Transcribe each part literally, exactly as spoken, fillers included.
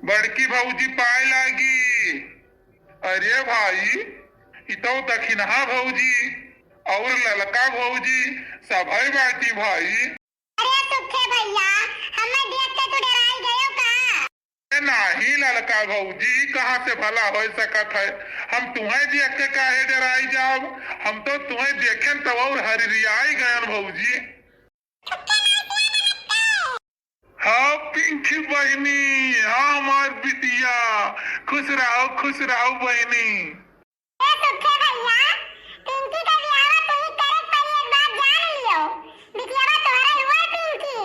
बड़की भौजी पाए लागी। अरे भाई, ई तो दखिनहा भौजी और ललका भौजी सभई बाटी भाई। अरे सुखे भैया, हमें देख के तू डराई गयो का? ए नाही ललका भौजी, कहाँ से भला होय सकत है? हम तुम्हें देख के काहे डराई जाब? हम तो तुम्हें देखेन तब और हरिरियाई गयन भौजी। हाँ पिंकी बहिनी, हाँ हमार बिटिया, खुश रहो, खुश रहो बहिनी। ए सुखे भैया, पिंकी के बियाहवा तू ही करे के पड़ी, एक बात जान लियो, बिटियावा तोहरे हुए पिंकी।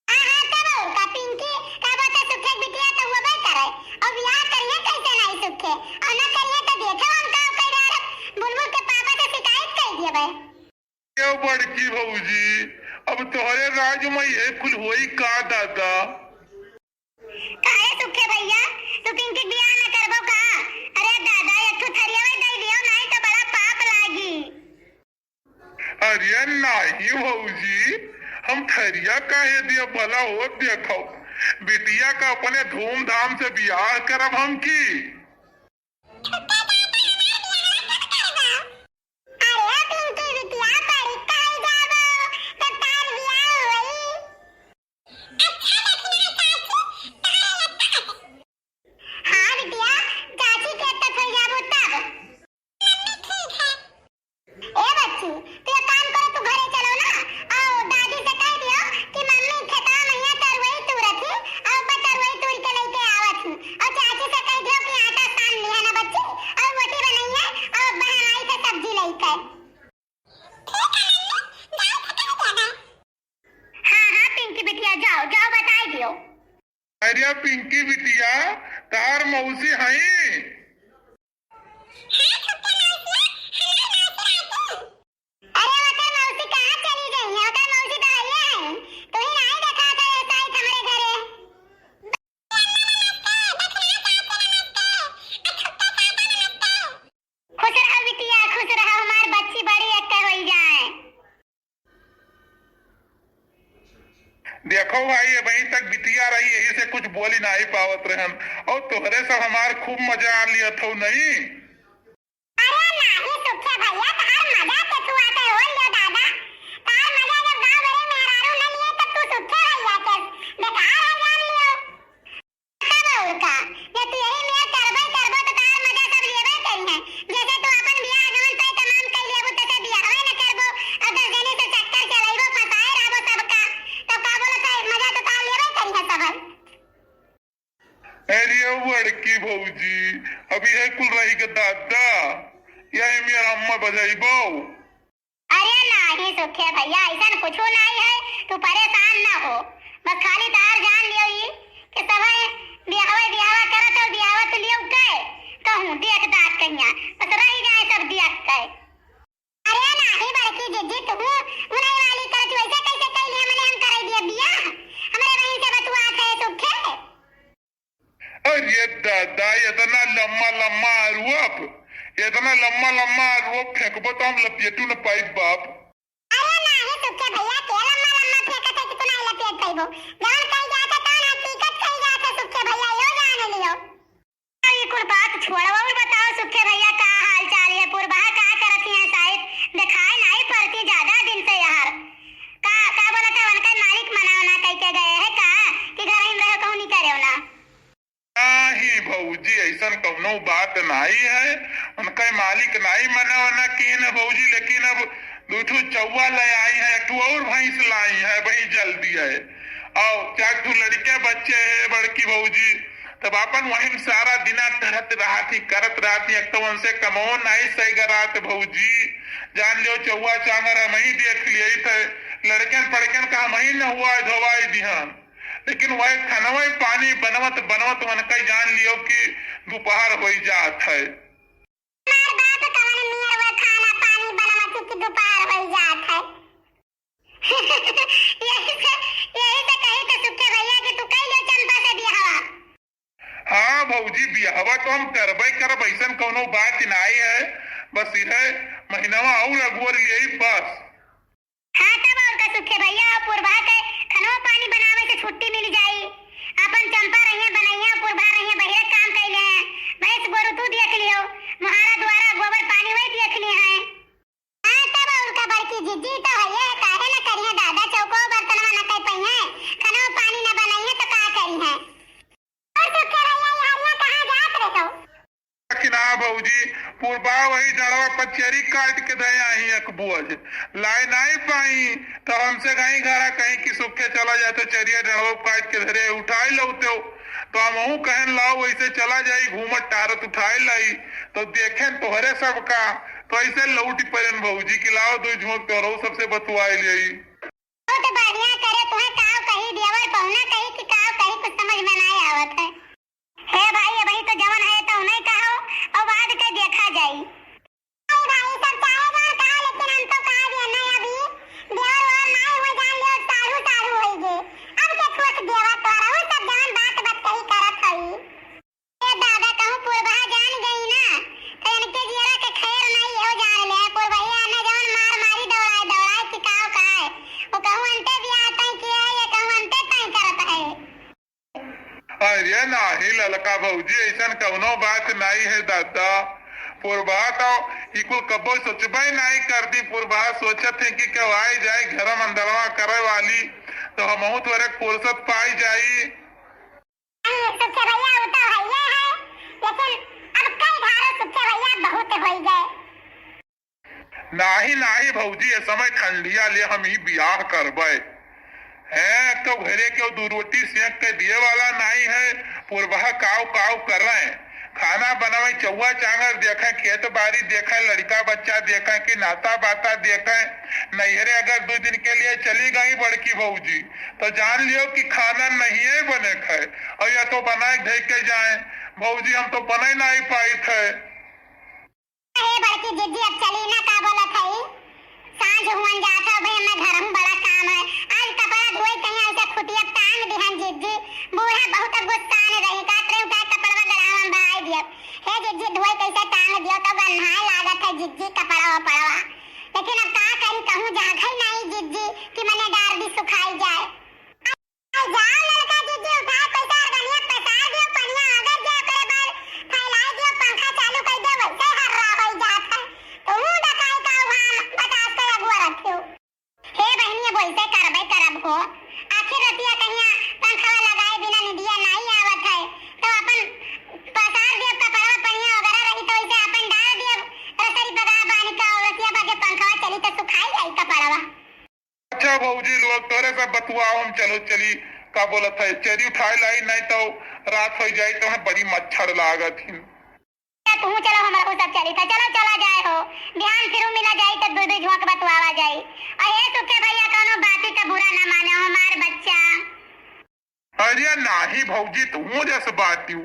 हाँ, हाँ, तब और का पिंकी, का बात है, सुखे के बिटिया तो होबे करे, और बियाह करिए कैसे नहीं सुखे, और ना करिए तो देखे हम का कह रहा, बुलबुल के पापा से शिकायत कर दिए भाई। ए बड़की भौजी, अब तोहरे राज में ये कुल होई का दादा? काहे सुखे भैया, तू पिंकी के बियाह न करबो का? अरे दादा, एक ठो थरियावे दे दियो, नहीं तो बड़ा पाप लागी। अरे नाही भौजी, हम थरिया काहे दिया, भला हो देखो, बिटिया का अपने धूमधाम से बियाह करब हम की। अरे पिंकी बिटिया, बड़ी कहाँ जाबो, तो तार बियाह होई। हाँ बिटिया, चाची के तक हो जाबो तब। ए बच्ची, तू एक काम करो, तू घरे चलो ना, और दादी से कह दियो कि मम्मी खेतवा में यहाँ तरुई तूरत ही, और बस तरुई तूर के लेके आवत ही, और चाची से कह दियो कि आटा सान लिया ना बच्ची, और रोटी बनाइए, और बहन आई तो सब्जी लेके। हाँ, हाँ, पिंकी बिटिया, जाओ, जाओ, बताई दियो। अरे पिंकी बिटिया, तार मौसी हई? अरे, ओकर मौसी कहाँ चली गई है? ओकर मौसी तो आइए हैं। तू ही नहीं देखा था ये साइड हमारे घरे। खुश रहो बिटिया, खुश रहो, हमार बच्ची बड़ी अक्का होई जाए। देखो भाई, अबहीं तक बिटिया रही, यही से कुछ बोली नाही पावत रहन, और तोहरे सब हमार खूब मजा आ लियत हो नहीं। अरे नाही सुखे भैया, तहार मजा के तू आते हो लियो दादा, तहार मजा जब गाँव भरे मेहरारू न लिए, तब तू सुखे भैया के बेकार है जान लियो। तब और का, जब तू यही मेर करबे करबो तो तार मजा सब लेबे करिहें। जैसे तू अपन बियाह गवन तय तमाम कई लेबू, तैसे बियाहवे न करबो, और दस जने से चक्कर चलैबो, फंसाए रहबो सबका, तब का बोलत है, मजा तो तार लेबे करिहें सब। अरे बड़की भौजी, अब यह कुल रही के दादा, यही मेर अम्मा बजाइबो। अरे नाही सुखे भैया, ऐसन कुछू नाही है, तू परेशान ना हो। बस खाली तार जान लियो ई कि सबै बियाहवे बियाहवा करत हो, बियाहवा तू लियो के कहूँ देख दाख कहिया, बस रही जाए सब देख के। अरे नाही बड़की जिज्जी, तू उन्हीं वाली करत वैसे कैसे कैली हमने हम कराई दिया बियाह? हमरे बहिन से बतुआ थे सुखे। अरे दादा, इतना लम्मा लम्मा आरोप, इतना लम्मा लम्मा आरोप फेंकबो तो हम लपेटू न पाइब बाप। अरे नाही सुखे भैया, के लम्मा लम्मा फेंकत है कि तू नाही लपेट पाइबो। जवन कही जात है तवन हकीकत कही जात है सुखे भैया, यो जान लियो। अब ये कुल बात छोड़ो और बताओ सुखे भैया, का हाल चाल है? पुरबहा का करत हैं? शायद दिखाए नाही पड़ती ज्यादा दिन से यार। का, का बोलत है, उनका मालिक मना ना कह के गए है का कि घर ही में रहो, कहूँ नहीं करे ना? नाही भौजी, ऐसन कौनो बात नाही है। उनका मालिक नाही मना वना किन है भौजी, लेकिन अब दू ठो चौवा ले आई है, एक ठो और भैंस लाई है, वही जल्दी है। और चार ठो लड़के बच्चे हैं बड़की भौजी, तब अपन वही में सारा दिना करत रहत ही, करत रहत ही। एक तो उनसे कमो नाही सही गरात भौजी, जान लियो चौवा चांगर हम ही देख लिए थे, लड़कन पड़कन का हम ही नहवाए धोवाए दिहन। लेकिन वह खनवा पानी बनवत बनवत उनका जान लियो कि दोपहर होई जात है। हमार बाप कवन नियर वह खाना पानी बनवत कि दोपहर होई जात है। यही से, यही से कही तो सुखे भैया कि तू कह ले चंपा से बियाहवा। हाँ भौजी, बियाहवा तो हम करबे करब, ऐसन कौनो बात नाही है। बस यह महीनवा और अगोर लियई बस। हाँ, तब और का सुखे भैया, और पुरबहा के खनवा पानी बनावे से छुट्टी मिल जाई। अपन चंपा रहिया बनैया पुरबहा जी, पुरबा वही डंड़वा पर चरी काट के धरे आही एक बोझ, लाए नाई पाई, तो हमसे कहीं घरा कहीं कि सुखे चला जाए, तो चरिया डंड़वा काट के धरे उठाए लौते हो। तो हमहू कहन लाओ वैसे चला जाई, घूमत टारत उठाए लाई, तो देखेन तोहरे सबका, तो ऐसे लौट पड़ेन भौजी कि लाओ दो झोंक तोहरो सबसे बतुआए लेई। बहुत बढ़िया करे, तुहे काव कही देवर पहुना कही कि काव कही, कुछ समझ में नाई आवत है। हे भाई, अबही तो जवन है तो नहीं कहो, और बाद के देखा जाई। भाई, भाई, सब चाहे जवन कहा, लेकिन हम तो कहा भी नहीं अभी। देवर और नाई हो जान लियो, साढ़ू, साढ़ू होई गे। अब के ठोस देवर तो रहू, सब जवन बात, बात कही करत हई। ए दादा, कहूँ पुरबहा जान गई ना, तो इनके जियरा के खैर नहीं हो जान ले। पुरबहिया ने जवन मार मारी दौड़ाए, दौड़ाए कि काव का है। वो कहूँ अंते बियाह तय किए है, ये कहूँ अंते तय करत है। अरे नाही ललका भौजी, ऐसन कौनो बात नाही है दादा। पुरबा तो ई कुल कब्बो सोचबे नाही करती। पुरबा सोचत है कि केहू आई जाए घर में अंदरवा करे वाली, तो हमहू थोड़े फुर्सत पाई जाई। नहीं, सुखे भैया, वो तो है ये है, लेकिन अब कई घरों सुखे भैया बहुत हो गए। नाही, नाही भौजी, ए समय ठंडिया ले हम ही बियाह करबे। हैं, तो घरे के दू रोटी सेंक के दिए वाला नाही है, पुरबहा काव काव करें। खाना बनावे, चौवा चांगर देखें, खेत बाड़ी देखें, लड़का बच्चा देखें कि नाता बाता देखें। नैहरे अगर दो दिन के लिए चली गई बड़की भौजी, तो जान लियो कि खाना नहीं है बने खाए, और या तो बना के धई के जाए। भौजी, हम तो बने नहीं पाई थे। हे बड़की जिज्जी, अब चली ना, का बोलत हई? सांझ हुअन जात हौ, भाई, हमें घर में बड़ा काम है। आज कपड़ा धोए कहीं ऐसे खुटिया टांग दिहन जिज्जी। बूढ़ा बहुत गुस्सान रही, कहत रही, "उठा कपड़वा गड़ावा में बहाई दियब।" हे जिज्जी, धोए कैसे टांग दियो, तो गन्हाए लागत है जिज्जी कपड़ा वपड़वा। लेकिन अब का करी, कहूँ जागई नहीं जिज्जी कि मने डार दी सुखाई जाए। जाओ ललका जिज्जी, उठाओ पैसा, अरगनिया पसार दियो, पनिया अगर जे ओकरे बाद फैलाई दियो, पंखा चालू कर दियो, वैसे हर्रा होई जात है। तो मुंह दकाई का उहाँ बतास के अगुआ रखियो। हे बहिनी, अब वैसे करबे करब हो। आखिर रतिया कहिया पंखवा लगाए बिना निदिया नाई आवत है, तो अपन पसार दियो कपड़वा, पनिया वगैरह रही तो वैसे अपन डाल दियो रसरी पगा बानी का, रतिया बाद जब पंखवा चली तो सुखाई जाई कपड़वा। अच्छा भौजी लोग, तोरे सब बतुआओ, हम चलो चली, का बोलत है, चरी उठाए लाई, नहीं तो रात हो जाई, तो हमें बड़ी मच्छर लागत ही। तू चलो, हमारा वो सब चली था, चलो चला जाए हो, बिहान फिर मिला जाई तो दो दो झोंक बतुआवा जाई। और ये सुखे भैया कौनो बाती का बुरा ना माने हो, हमार बच्चा। अरे नाही भौजी, तू जस बातियू।